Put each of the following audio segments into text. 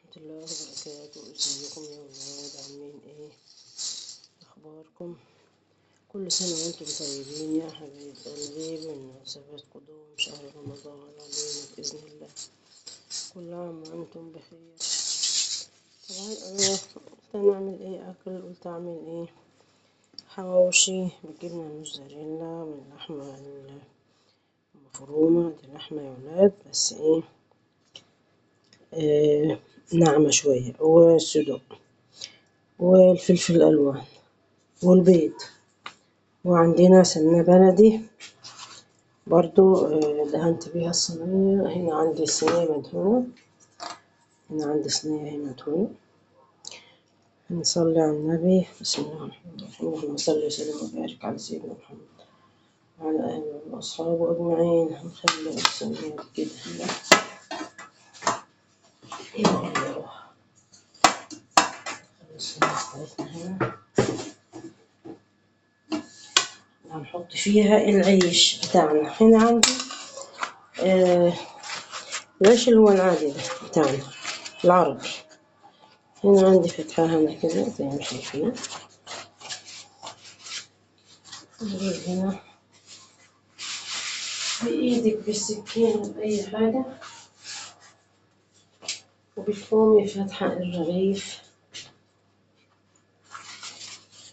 ورحمة الله وبركاته. ازيكم يا ولاد؟ عاملين ايه؟ اخباركم؟ كل سنة وانتم طيبين يا حبايب قلبي. بمناسبة قدوم شهر رمضان علينا بإذن الله، كل عام وانتم بخير. طبعا انا قلت انا اعمل ايه اكل، قلت اعمل ايه حواوشي بالجبنة الموزاريلا واللحمة المفرومة. دي لحمة يا ولاد بس ايه ناعمة شوية، والصدق والفلفل الألوان والبيض، وعندنا سمنة بلدي برضو دهنت بيها الصينية. هنا عندي صينية مدهونة، هنا عندي صينية هي مدهونة. نصلي على النبي، بسم الله الرحمن الرحيم، اللهم صل وسلم وبارك على سيدنا محمد وعلى آله وأصحابه أجمعين. هنخلي الصينية كده هنا، يلا الصينية بتاعتنا هنا هنحط فيها العيش بتاعنا. هنا عندي العيش اللي هو العادي ده بتاعنا العربي. هنا عندي فتحة هنا كده زي ما شايفين، نجيب هنا بإيدك بالسكينة بأي حاجة، وبتقومي فاتحة الرغيف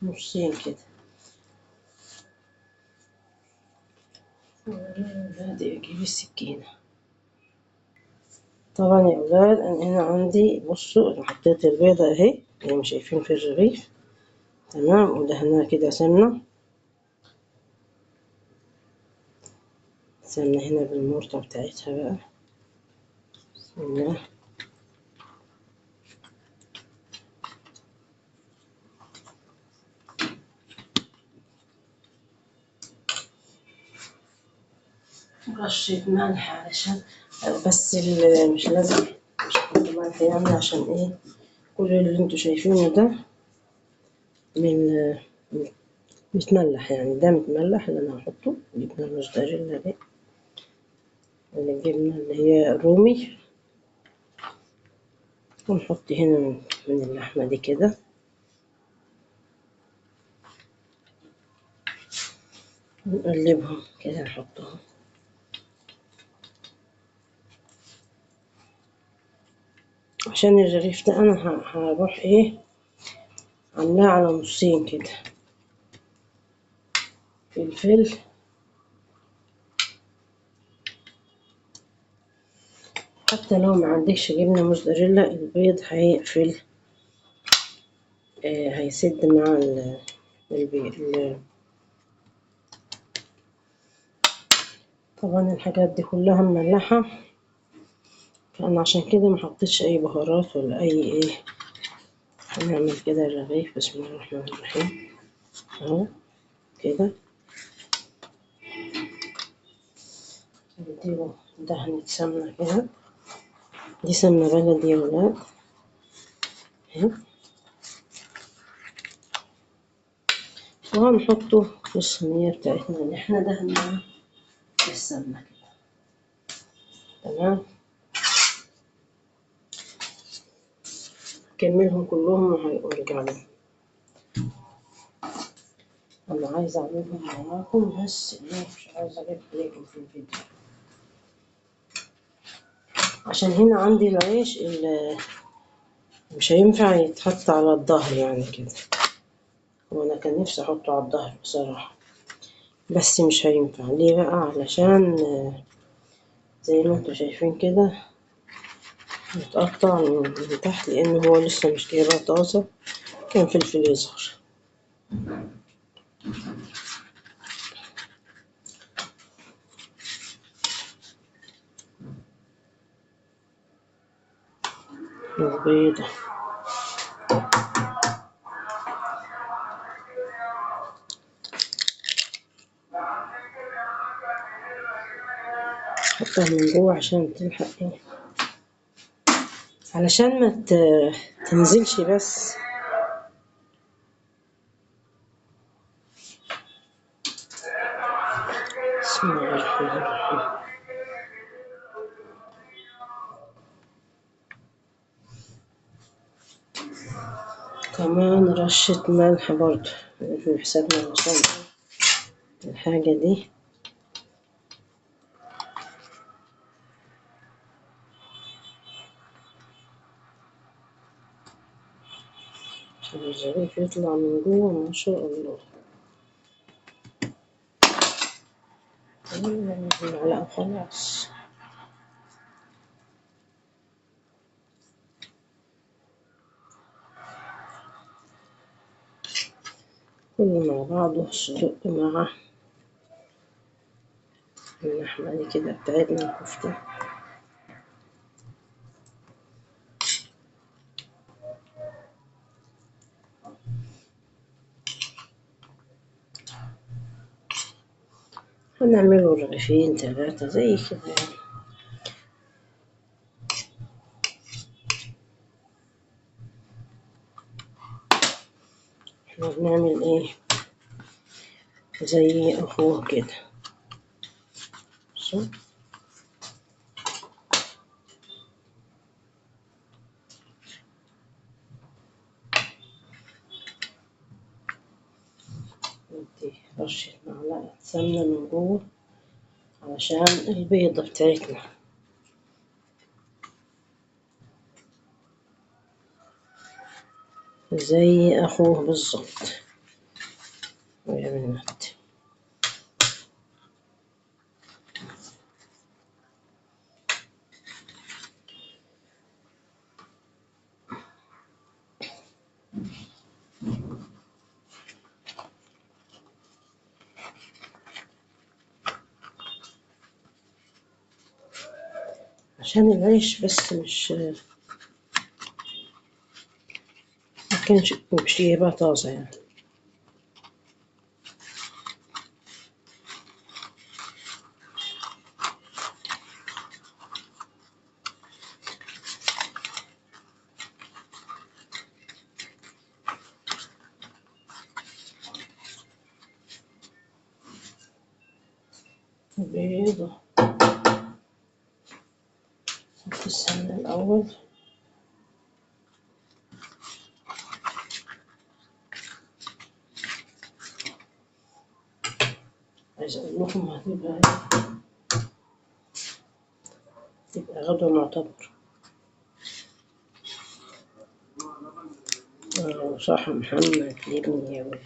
نصين كده. وبعدين اجيب السكينة. طبعا يا اولاد انا هنا عندي، بصوا انا حطيت البيضة اهي زي ما شايفين في الرغيف، تمام، ودهناها كده سمنة، سمنة هنا بالمرطة بتاعتها بقى، بسم الله. رشة ملح علشان بس مش لازم، مش هحط ملح يعني، عشان ايه كل اللي انتوا شايفينه ده من متملح، يعني ده متملح اللي انا هحطه. جبنة الموزاريلا دي، الجبنة اللي هي رومي، ونحط هنا من اللحمة دي كده. ونقلبهم كده، نحطهم عشان الرغيف ده انا هروح ايه عاملاه على نصين كده. فلفل، حتى لو ما عندكش جبنه موزاريلا البيض هيقفل، هيسد مع البيض. طبعا الحاجات دي كلها مملحه، فانا عشان كده ما حطيتش اي بهارات ولا اي ايه. هنعمل كده الرغيف، بسم الله الرحمن الرحيم، اهو كده. نديله دهنة سمنة كده، دي سمنة بلدي يا ولاد اهي. وهنحطه في الصينية بتاعتنا اللي احنا دهناها بالسمنة كده، تمام. كملهم كلهم وارجع لهم. انا عايزه اعملهم معاكم بس ايه مش عايزه اجيب عليكم في الفيديو، عشان هنا عندي العيش اللي مش هينفع يتحط على الظهر يعني كده. وانا كان نفسي احطه على الظهر بصراحه، بس مش هينفع. ليه بقى؟ علشان زي ما انتم شايفين كده متقطع من تحت، لان هو لسه مش جايبها طازه، كان فلفل يظهر. البيضة حطها من جوه عشان تلحق ايه، علشان ما تنزلش بس. بسم الله الرحمن الرحيم. وكمان رشة ملح برضو في حسابنا عشان الحاجة دي. عشان الرغيف يطلع من جوه ما شاء الله. المعلقة خلاص. كله مع بعضه صدق مع اللحمة دي كده بتاعتنا الكفتة. هنعمله رغيفين 3 زي كده يعني. احنا بنعمل ايه زي اخوه كده. بصوا ندي رشة معلقة سمنة من جوه علشان البيضة بتاعتنا. زي اخوه بالظبط يا بنات. عشان العيش بس مش كانش مش جايبها طازة يعني. بيضة نحط السمنة الأول. عايزة أقول لكم هتبقى تبقى غدا معتبر. صح محمد ابني يا ولد.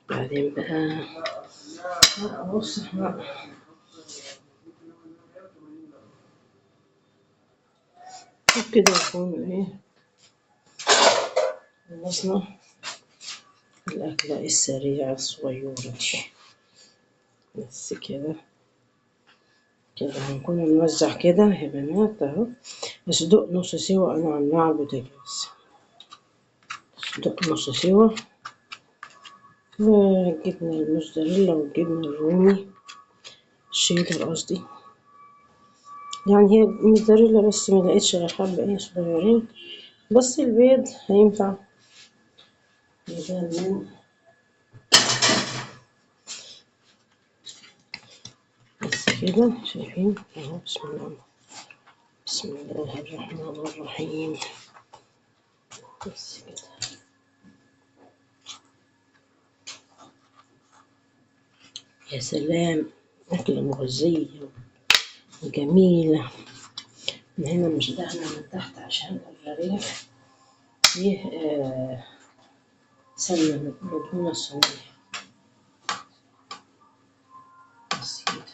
بعدين بقى بص احنا وبكده نكون ايه خلصنا الأكلة السريعة الصغيرة دي. بس كده كده هنكون نوزع كده يا بنات اهو. صدق نص سوا انا عاملاه على البوتاجاز، صدق نص سوا، وجبنة الموزاريلا والجبنة الرومي الشيدر قصدي، يعني هي موزاريلا بس ما لقيتش غير حبة ايه صغيرين بس. البيض هينفع بدل من بس كده. شايفين اهو، بسم الله بسم الله الرحمن الرحيم. بس كده يا سلام، أكلة مغذية وجميلة. من هنا مش دهنة من تحت عشان الرغيف فيه سمنة مدهونة الصينية. بس كده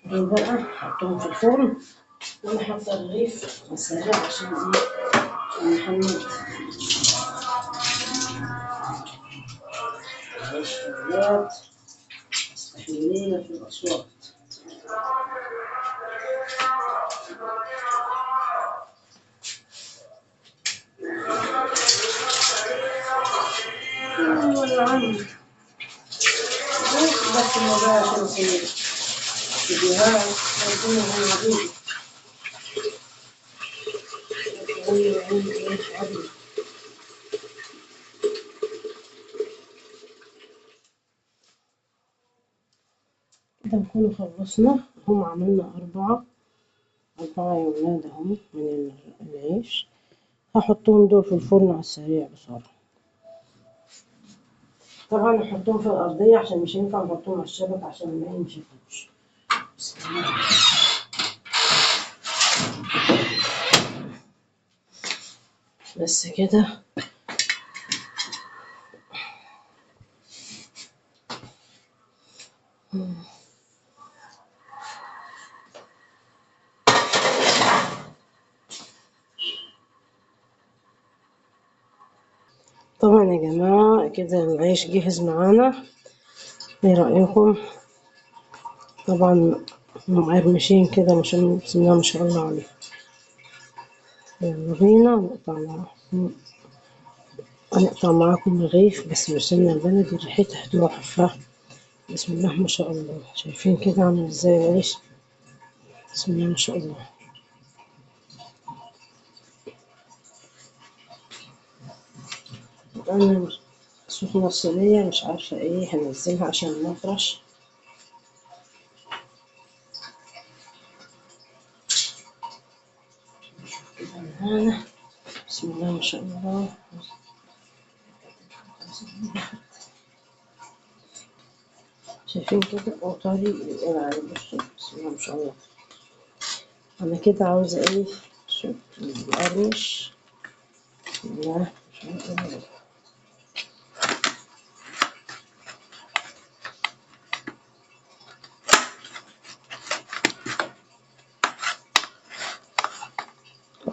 دول بقى حطهم في الفرن، وانا حاطه الرغيف سريع عشان ايه، عشان محمد معلش يا ولاد استحملونا في الاصوات. ايوه يا عم بس الموضوع عشان اصور فيديوهات ربنا هو عبيدي. ويعين ايه عظيم. كده نكون خلصنا، هم عملنا أربعة يا ولاد اهم من العيش. هحطهم دول في الفرن على السريع بسرعة. طبعا نحطهم في الأرضية عشان مش هينفع نحطهم على الشبك عشان ما ينشفوش. بسم الله. بس كده. طبعا يا جماعة كده العيش جهز معانا، ايه رأيكم؟ طبعا مقرمشين كده، بسم الله ما شاء الله عليهم. يلا بينا نقطع معاكم رغيف، بس بالسمنة البلدي ريحتها تحفة، بسم الله ما شاء الله. شايفين كده عامل ازاي العيش؟ بسم الله ما شاء الله. انا سخنة الصينية مش عارفة ايه هنزلها عشان المفرش. نشوف كده معانا، بسم الله ما شاء الله. شايفين كده وطري القرع، بصوا بسم الله ما شاء الله. انا كده عاوزة ايه، شوف القرمش، بسم الله ما شاء الله.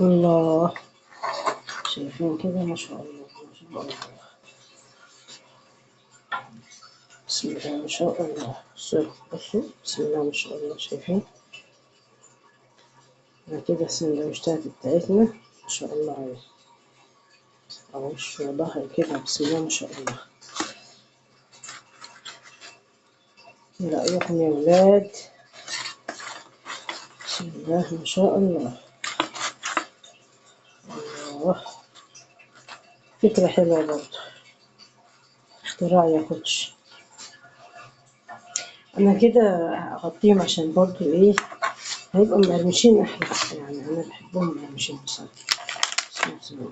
الله، شايفين كده ما شاء الله ما شاء الله، بسم الله ما شاء الله. بصوا بسم الله ما شاء الله، شايفين كده السندوتشات بتاعتنا ما شاء الله عليها، وش وظهر كده بسم الله ما شاء الله. ايه رأيكم يا ولاد؟ بسم الله ما شاء الله. الله، فكرة حلوة برضو، اختراع يا كوتش. انا كده هغطيهم عشان برضو ايه هيبقوا مقرمشين احلى، يعني انا بحبهم مقرمشين بصراحة. بسم الله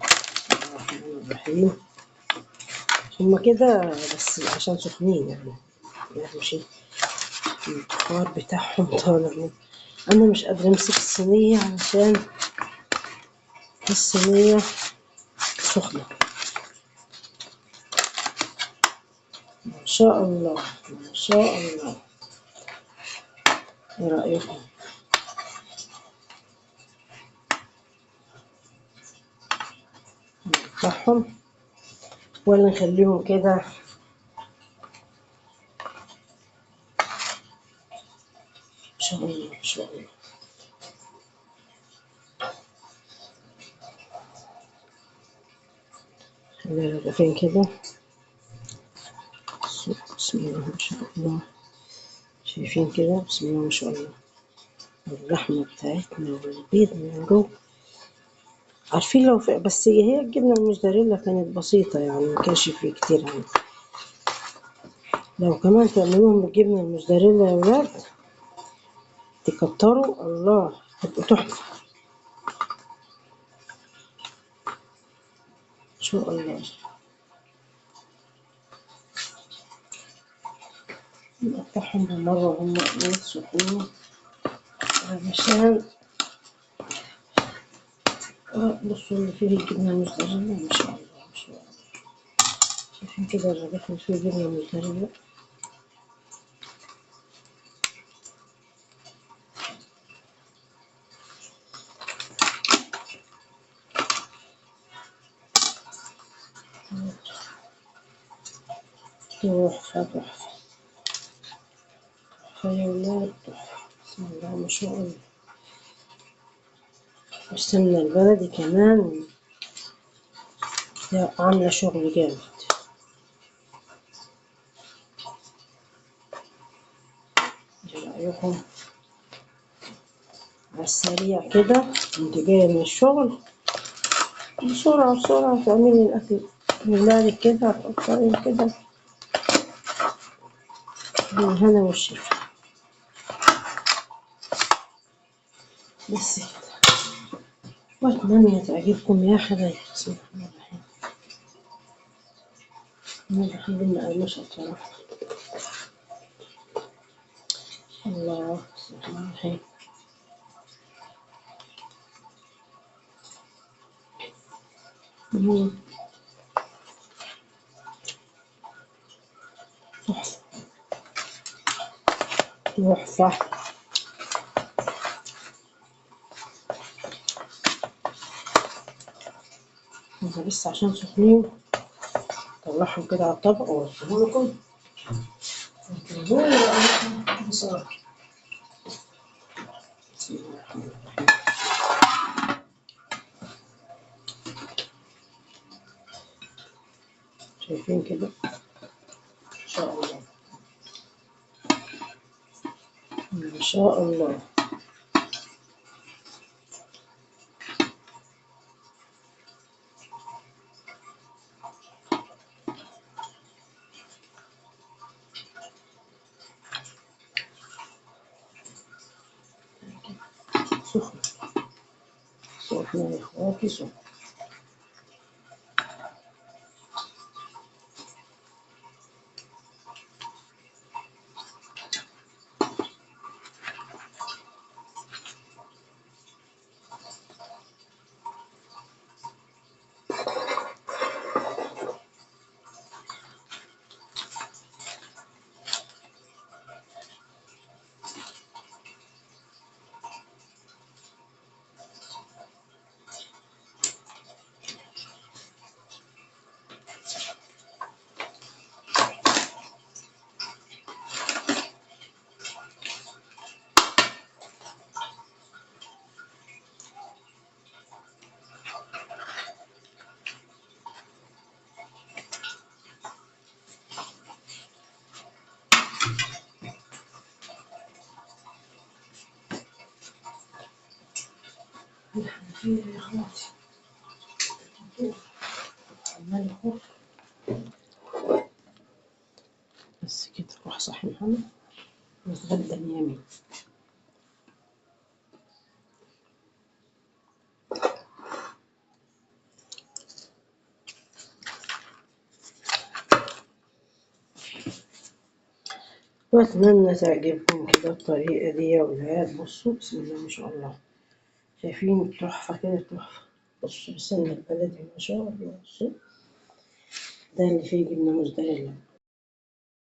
الرحمن الرحيم. هما كده بس عشان سخنين يعني مقرمشين، البخار بتاعهم طالع من، انا مش قادرة امسك الصينية علشان الصينية سخنة. ما شاء الله ما شاء الله. ايه رأيكم؟ نقطعهم ولا نخليهم كده؟ ما شاء الله ما شاء الله. خلينا رغيفين كده، بسم الله ما شاء الله. شايفين كده بسم الله ما شاء الله، اللحمة بتاعتنا والبيض من جوه. عارفين لو في، بس هي الجبنة الموزاريلا كانت بسيطة يعني ما كانش فيه كتير عندي. لو كمان تعملوهم بالجبنة الموزاريلا يا ولاد تكتروا، الله هتبقوا تحفة إن شاء الله. نقطعهم بالمرة وهم ايه سخنين علشان بصوا اللي فيه الجبنة الموزاريلا ما شاء الله ما شاء الله. شايفين كده الرغيف اللي فيه جبنة موزاريلا؟ تحفة تحفة تحفة يا ولاد، تحفة بسم الله ما شاء الله. والسمنة البلدي كمان عاملة شغل جامد. ايه رأيكم؟ على السريع كده انت جاية من الشغل بسرعة بسرعة تعملي الأكل لولادك كده، تقطعي كده بالهنا والشفا. بس كده، وأتمنى تعجبكم يا حبايبي. بسم الله الرحمن الرحيم. أنا بحب المقرمشة بصراحة. الله، بسم الله الرحمن الرحيم. تحفة تحفة. هذا بس عشان سخنين طلعهم كده على الطبق واوريهم لكم. بسرعة. بسم الله الرحمن الرحيم. شايفين كده؟ ان شاء الله ان شاء الله. سخن سخن يا اخواتي، سخن. الحنفية يا اخواتي عمال يخر. بس كده روح صحي محمد ونتغدى اليمين. واتمنى تعجبكم كده الطريقة دي يا ولاد. بصوا بسم الله ما شاء الله، شايفين التحفة كده تحفة. بصوا بالسمنة البلدي ما شاء الله. بصوا ده اللي فيه جبنة موزاريلا.